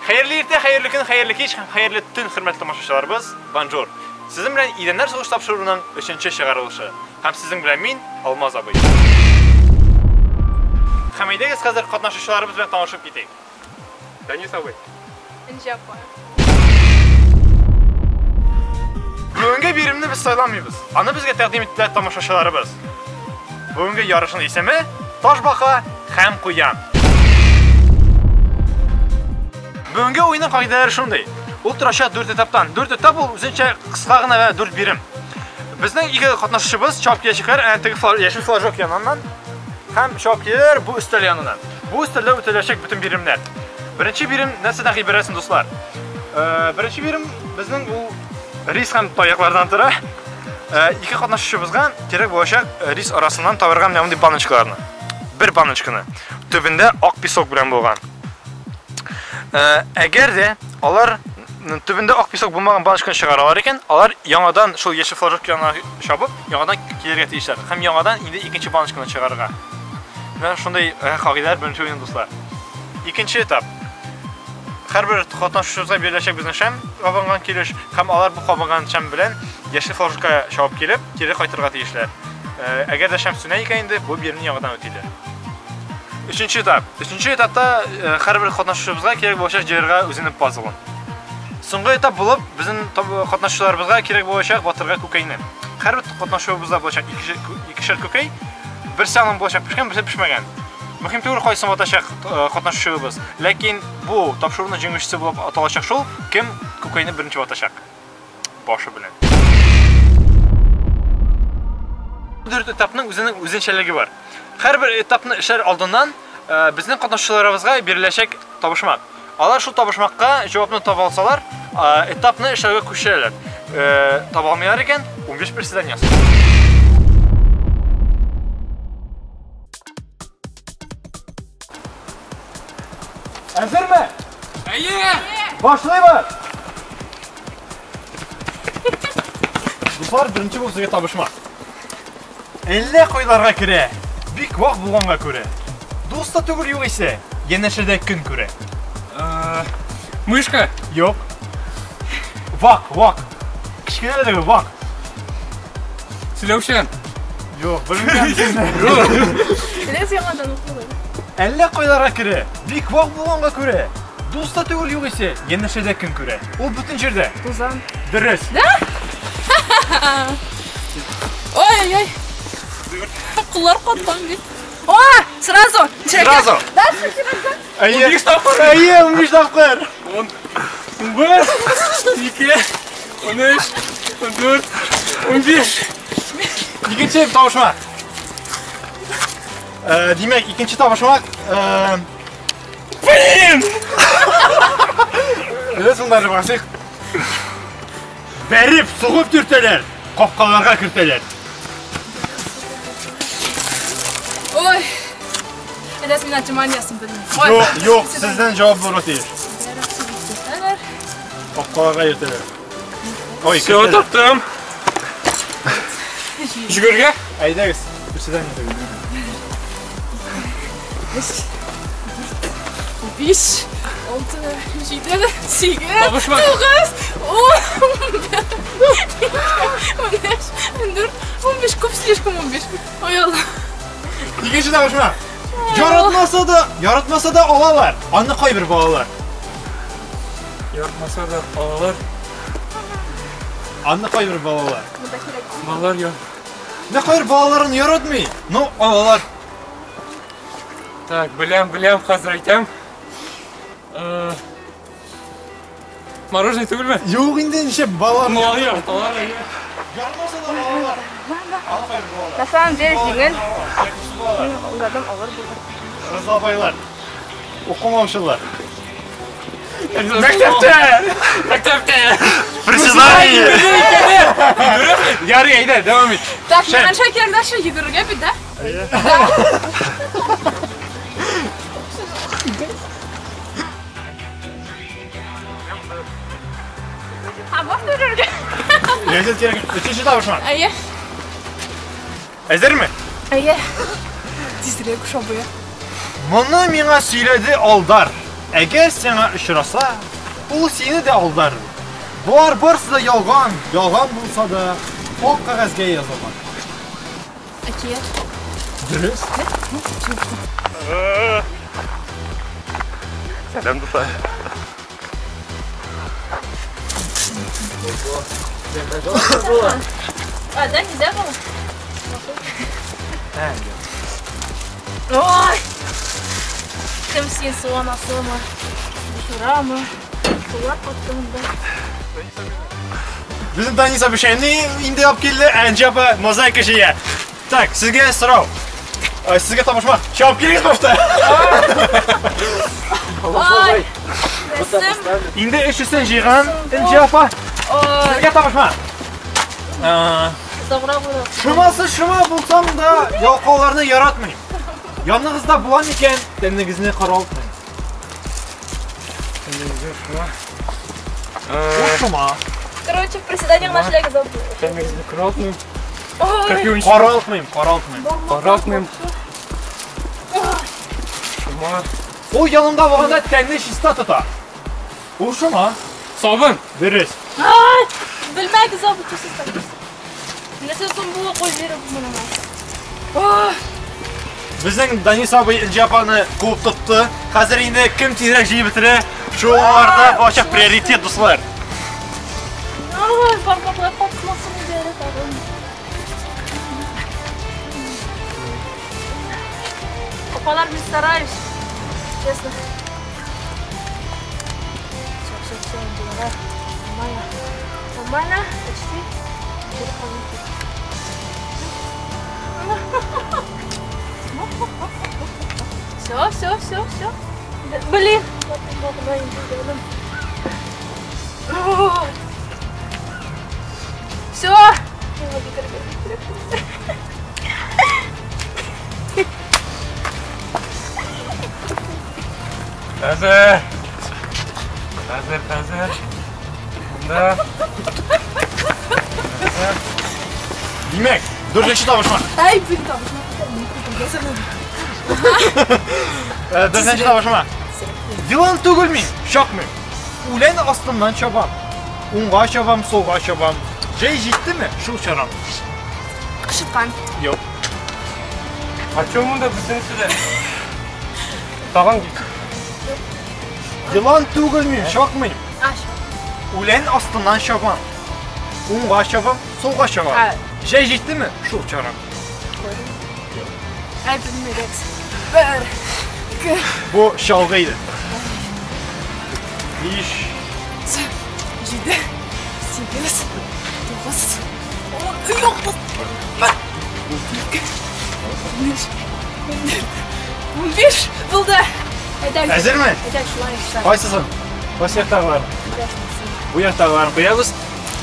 Хәерле иртә, хәерле көн, хәерле кич һәм хәерле төн, хөрмәтле тамашачыларыбыз. Бонжур. Сезнең белән Идәннәр сугыш тапшыруының өченче чыгарылышы. Һәм сезнең белән мин, Алмаз абый. Һәм әйдәгез хәзер катнашучыларыбыз белән танышып китик. Данис абый. Энҗе апа. Бүгенге биремне без сайламыйбыз. Аны безгә тәкъдим иттеләр тамашачыларыбыз. Бүгенге ярышның исеме Ташбака һәм куян. Бүгенге уенның кагыйдәләре шундый. Ул торачак 4 этаптан. 4 этап ул үзенчә кыска гына вә 4 бирем. Безнең ике катнашучыбыз чабып киләчәкләр, әнә теге яшел флажок яныннан һәм чабып киләләр бу өстәл янына. Бу өстәлдә үтәләчәк бөтен биремнәр. Беренче бирем нәрсәдән гыйбарәт соң, дуслар? Беренче бирем безнең ул рис һәм таяклардан тора. Ике катнашучыбызга кирәк булачак рис арасыннан табарга менә мондый баночкаларны. Бер баночканы. Төбендә ак песок белән булган. Әгәр дә алар төбендә ак песок булмаган баночканы чыгаралар икән, алар яңадан шул яшел флажок янына чабып, яңадан килергә тиешләр. Һәм яңадан инде икенче баночканы чыгарырга. Менә шундый кагыйдәләр беренче уен, дуслар. Икенче этап. Һәрбер катнашучыбызга биреләчәк безнең шәм кабынган килеш, һәм алар бу кабынган шәм белән яшел флажокка чабып килеп, кире кайтырга тиешләр. Әгәр дә шәм сүнә икән инде, бу биремне яңадан үтиләр. Өченче этап. Өченче этапта һәрбер катнашучыбызга кирәк булачак җыярга үзенең пазлын. Соңгы этап булып, безнең катнашучыларыбызга кирәк булачак батырга күкәйне. Һәрбер катнашуыбызда булачак икешәр күкәй. Берсе аның булачак пешкән, берсе пешмәгән. Мөһим түгел кайсын ватачак катнашучыбыз. Ләкин бу тапшыруның җиңүчесе булып аталачак шул, кем күкәйне беренче ватачак. Башы белән. Дүрт этапның үзенең үзенчәлеге бар. Һәрбер этапны эшләр алдыннан безнең катнашучыларыбызга биреләчәк табышмак. Алар шул табышмакка җавапны таба алсалар, этапны эшләүгә күчерәләр. Таба алмыйлар икән, 15 приседание ясый. Әзерме? Әйе! Башлыйбыз! Дуслар, беренче булып сезгә табышмак. Әллә кайларга керә, бик вак булганга күрә. Дус та түгел югыйсә, янәшәдә көн күрә. Мышка? Юк. Вак, вак. Кечкенә дә түгел, вак. Сөйләүчән. Юк, белмәгән. Беләс яңадан укыйлар. Әллә кайларга керә, бик вак булганга күрә. Дус та түгел югыйсә, янәшәдә көн күрә. Ул бөтен җирдә. Тузан. Дөрес. Да? Ой-ой-ой. Куллар каткан бит. О, сразу. Сразу. Дальше сразу. Әйе. 15 тапкыр. Әйе, 15 тапкыр. 10, 11, 2, 13, 14, 15. Икенче табышмак. Димәк, икенче табышмак. Блин! Беләсең, даже басыйк. Бәреп, сугып төртәләр, капкаларга кертәләр. Ой. Әдәс мин отжиманиясын белмим. Юк, юк, сездән җавап булырга тиеш. Бәреп сугып төртәләр. Капкаларга йөртәләр. Ой, Все, кертәләр. таптым. Жүгергә? Әйдәгез, приседание итегез. 5, 6, 7, 8, Табышмак. 9, 10, 11, 14, 15, күп слишком 15. Ой, Алла. Икенче табышмак. Яратмаса да, яратмаса да алалар. Аны кайбер балалар. Яратмаса да алалар. Аны кайбер балалар. Монда кирәк. Балалар я. Менә кайбер балаларын яратмый, но алалар. Так, беләм, беләм, хәзер әйтәм. Мороженое түгелме? Юк инде ничә балалар. Малай яраталар. әйе. Яратмаса да алалар. Аны кайбер балалар. На самом деле җиңел. Балалар. Мин уйладым, авыр булыр. Раздолбайлар. Укымаучылар. Мәктәптә! Мәктәптә! Приседание! Ярый, әйдә, дәвам ит. Так, миңа шакер дальше йөгерергә бит, да? А можно йөрергә? Ләззәт кирәк. Өченче табышмак. Әйе. Әзерме? Әйе. Тизрәк шабыя. Моны миңа сөйләде Алдар. Әгәр сиңа очраса, ул сине дә алдар. Болар барысы да ялган, ялган булса да, ак кәгазьгә язылган. Әкият. Дөрес. Сәлам, дуслар. А, да, нельзя было? Ой! Кем син, су анасымы? Бичурамы? Сулар катты монда. Безнең Данис абый чәйне инде алып килде, ә Энҗе апа мозаика җыя. Так, сезгә сорау. Сезгә табышмак. Чабып килегез башта. Ай! Рәсем. Инде өчесен җыйган Энҗе апа. Ой, Сезгә табышмак. Озаграк булыр. Шомасы шома булсам да, ялкауларны яратмыйм. Яныгызда булам икән, тәнегезне каралтмыйм. Ул шома. Короче, в приседаниях нашли забыл. Тәнегезне каралтмыйм. Ой! Каралтмыйм, каралтмыйм. Каралтмыйм. Шома. Ул янымда булганда тәнне чиста тота. Ул шома. Сабын. Дөрес. Ай! Белмәгез абый, чувствую. Нәрсә соң бу кул биреп моны? Ой! Безнең Данис абый Энҗе апаны куып тотты. Хәзер инде кем тизрәк җыеп бетерә, шуларда булачак приоритет, дуслар. Ай, бармаклар катмасын иде әле тагын. Апалар, мин стараюсь. Честно. Все, все, все, давай. Нормально. Нормально, почти. Все, все, все, все. Блин. Все. Хәзер. Хәзер, хәзер. Монда. Димәк, дүртенче табышмак. Ай, блин, там. Дүртенче табышмак. Елан түгел мин, чакмыйм. Үлән астыннан чабам. Уңга чабам, сулга чабам. Җәй җиттеме, шул чарам. Кычыткан. Юк. А чё монда бөтенесе дә? Тагын кит. Елан түгел мин, чакмыйм. А, щас. Үлән астыннан чабам. Уңга чабам, сулга чабам. А. Җәй җиттеме, шул чарам. Ай, белмәгез. Бер, ике, Бу чалгы иде. Биш. җиде, сигез, тугыз, ун, юк, бер, ике, биш, ундүрт, унбиш, булды. Әйдә, Әзерме? Әйдә, шулай, шулай. Кайсысын? Кайсы яктагылар? Бу яктагыларын куябыз.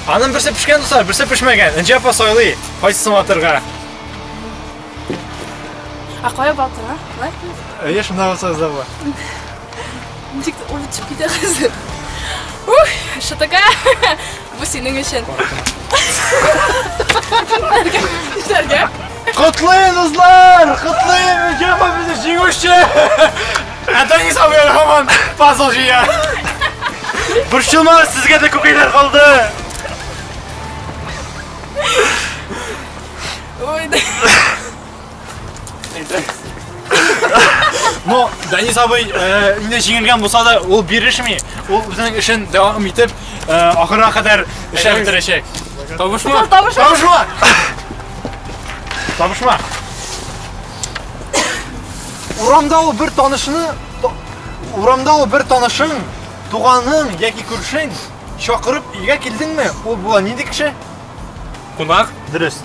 Аның берсе пешкән, дуслар, берсе пешмәгән. Энҗе апа сайлый, кайсысын атырга. А кая батыр, а? Шулай? Әйе, шунда булсагыз да була. Ничек ул төшеп китә хәзер. Ух, шатака. Бу синең өчен. Нишләргә? Котлыйм, дуслар! Котлыйм! Энҗе апа безнең җиңүче! Ә Данис абый әле һаман пазл җыя. Борчылмагыз, сезгә дә күкәйләр калды. Ой, да. Но Данис абый инде җиңелгән булса да, ул бирешми. Ул үзенең эшен дәвам итеп, ахырына кадәр эшләп бетерәчәк. Табышмак. Табышмак. Табышмак! Табышмак. Урамда ул бер танышны, урамда ул бер танышың, туганың яки күршең чакырып өйгә килдеңме? Ул була нинди кеше? Кунак. Дөрес.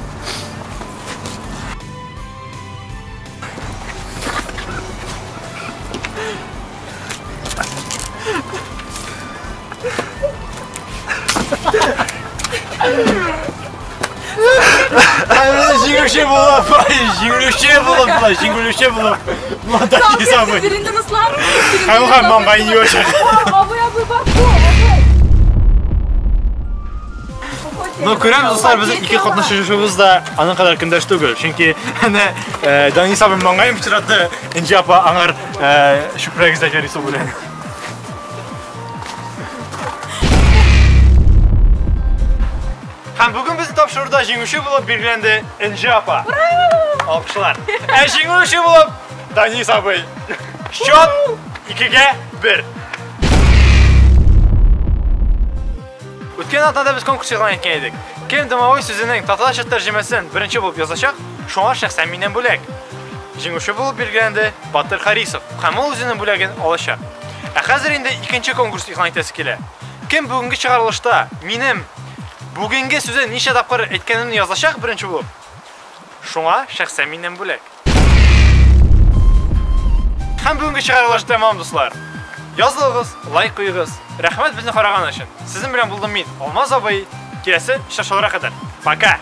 Ай, җиңүче булып, ай, җиңүче булып, болай, җиңүче булып. Данис абый. Биринде, дуслар. Һәм һәм маңгаен юачак. Абый, абый, бар, абый. Ну, күрәбез, дуслар, безнең ике катнашучыбыз да аның кадәр көндәш түгел. Чөнки әнә Данис абый маңгаен пычратты, Энҗе апа аңар чүпрәк эзләп йөри су белән. Һәм бүген безнең тапшыруда җиңүче булып билгеләнде Энҗе апа. Алкышлар. Ә җиңүче булып Данис абый. Счет 2-1. Үткән атнада без конкурс игълан иткән идек. Кем домовой сүзенең татарча тәрҗемәсен беренче булып язачак, шуңа шәхсән миннән бүләк. Җиңүче булып билгеләнде Батыр Харисов һәм ул үзенең бүләген алачак. Ә хәзер инде икенче конкурс игълан итәсе килә. Кем бүгенге чыгарылышта минем бүгенге сүзен ничә тапкыр әйткәнемне язачак беренче булып, шуңа шәхсән миннән бүләк. Һәм бүгенге чыгарылыш тәмам, дуслар. Язылыгыз, лайк куегыз. Рәхмәт безне караган өчен. Сезнең белән булдым мин, Алмаз абый. Киләсе очрашуларга кадәр. Пока!